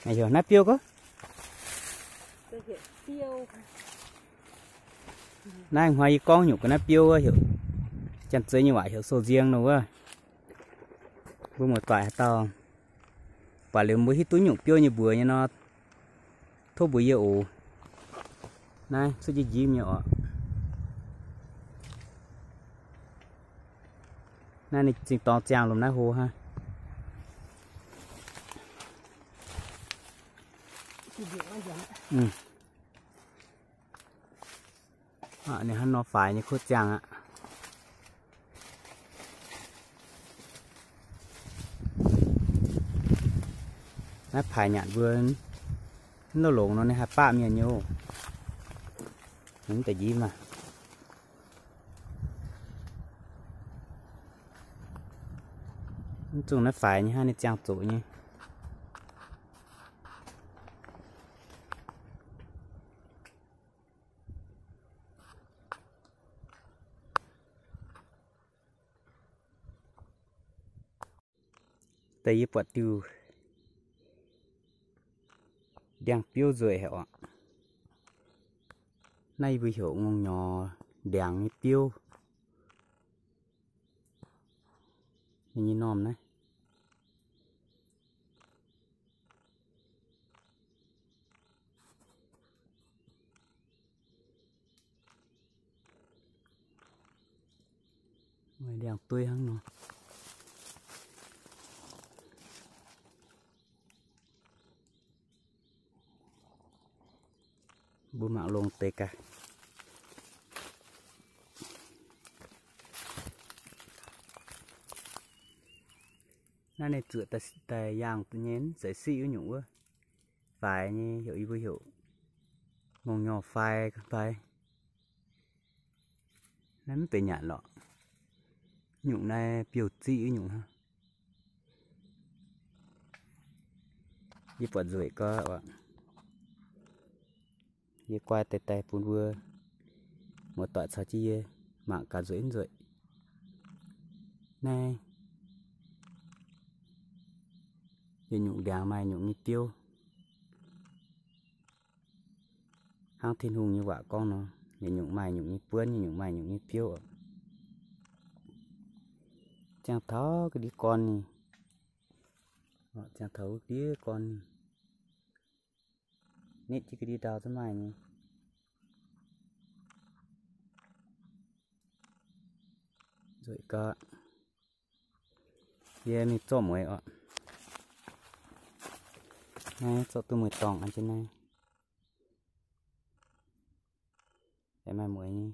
Heuc naaiv biouv gorngv. Naaiv hnoi yie gorngv nyungc ga'naaiv biouv wuov heuc, Janx-Zei nyei waac heuc sou-nziang nor wuov. Mbuo muoz-doic haaix dauh buatc liuz mbuo hiuv duqv nyungc biouv nyei mbuox nyei nor, tov mbuox yie oc. Naaiv cuotv jienv njimv nyei oc. Naaiv ninh zingh dorngx ziangh lomh naaiv hlo hnangv. Ninh hnangv nor faix nyei kuv ziangh aqv. Naaiv paaix nyanc mbuo mv longx nor ninh haih baqv mienh nyei oc. Mv deix njimv maah. Mv zungh naaiv faix nyei hnangv, ninh ziangh zoqc nyei. Daaih yie buatc diuh ndiangx-biouv nzueic haic oc. Naaiv yie mbuo heuc ngongh nyorx ndiangx nyei biouv. Ninh nyei normh naaiv. Maaih ndiangx-dueiv hnangv nor. Mbuo mangc longx deix gaax. Naaiv ninh zuoqc daaih yaangh nyei, seix siqv wuov nyungc wuov. Faix nyei, heuc yie mbuo heuc ngongh nyorx fai fai. Naaiv mv benx nyanc lorqc. Nyungc naaiv biouv-ziqv nyungc hnangv. Yie buatc nzueic gau oc. Yie guai deix daaih bun mbuo muoz-doic caux jienv yie mangc gaax nzueic mv nzueic. Naaiv yietc nyungc ndiangx maaih nyungc nyei biouv. Hnangv Tin-Hungh nyei waac gorngv nor, yietc nyungc maaih nyungc nyei buonv, yietc nyungc maaih nyungc nyei biouv oc. Ziangh taux ga'ndiev gorn ninh, ziangh taux ga'ndiev gorn ninh, nitv jienv ga'ndiev ndau zungv maaih nyei. Nzueic gau. Yie mingh zorqv mueiz oc. Naaiv zorqv duqv mueiz-dorngh an jienv naaiv. Aengx maaih mueiz nyei.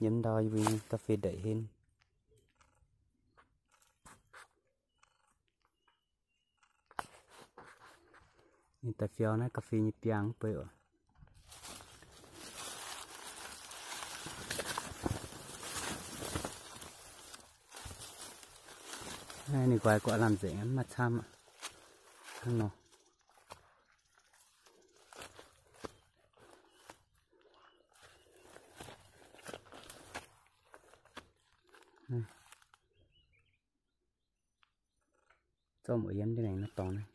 Yiem ndau yie mbuo nyei ga'fei ndeic henv. Ninh daaih fiou naaiv ga'fei nyei biangh mv beiv oc. Naaiv ninh nqoi guaix lamh nzengc, mv maaih camv aqv. Hnangv nor. Zorqv mueiz yiem jienv naaiv dorngx naaiv.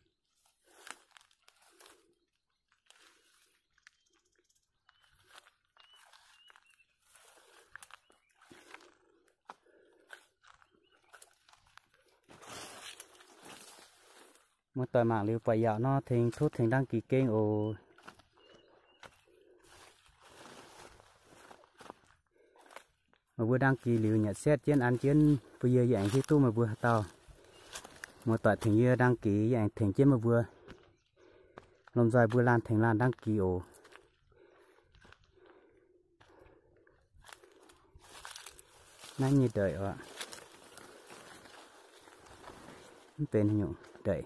Muoz-doic mangc liuz buatc yaac nor tengx tov tengx đăng ký kênh oc. Meih mbuo đăng ký liuz nyanc setv jienv an jienv bun yie, yie aengx hiuv duqv meih mbuo haaix dauh muoz-doic tengx yie đăng ký, yie aengx tengx jienv meih mbuo. Lomh nzoih mbuo laanh tengx laanh đăng ký oc. Naaiv nyei ndeic oc. Mv benx nyungc ndeic.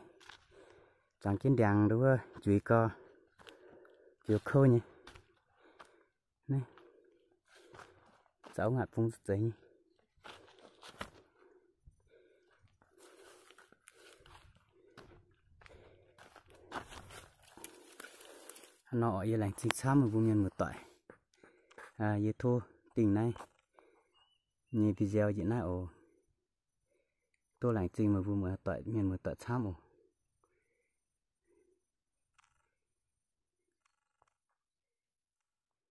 Zuangx jienv ndiangx nduov juix gau, juix kouv nyei. Naaiv zaux ngaatc bung zeiz nyei. Hnangv nor oc, yie laengz zingh camv meih mbuo mienh muoz-doic. Yie tov dingh naaiv nyei video njiec naaiv oc. Tov laengz zingh meih mbuo muoz-doic, mienh muoz-doic camv oc.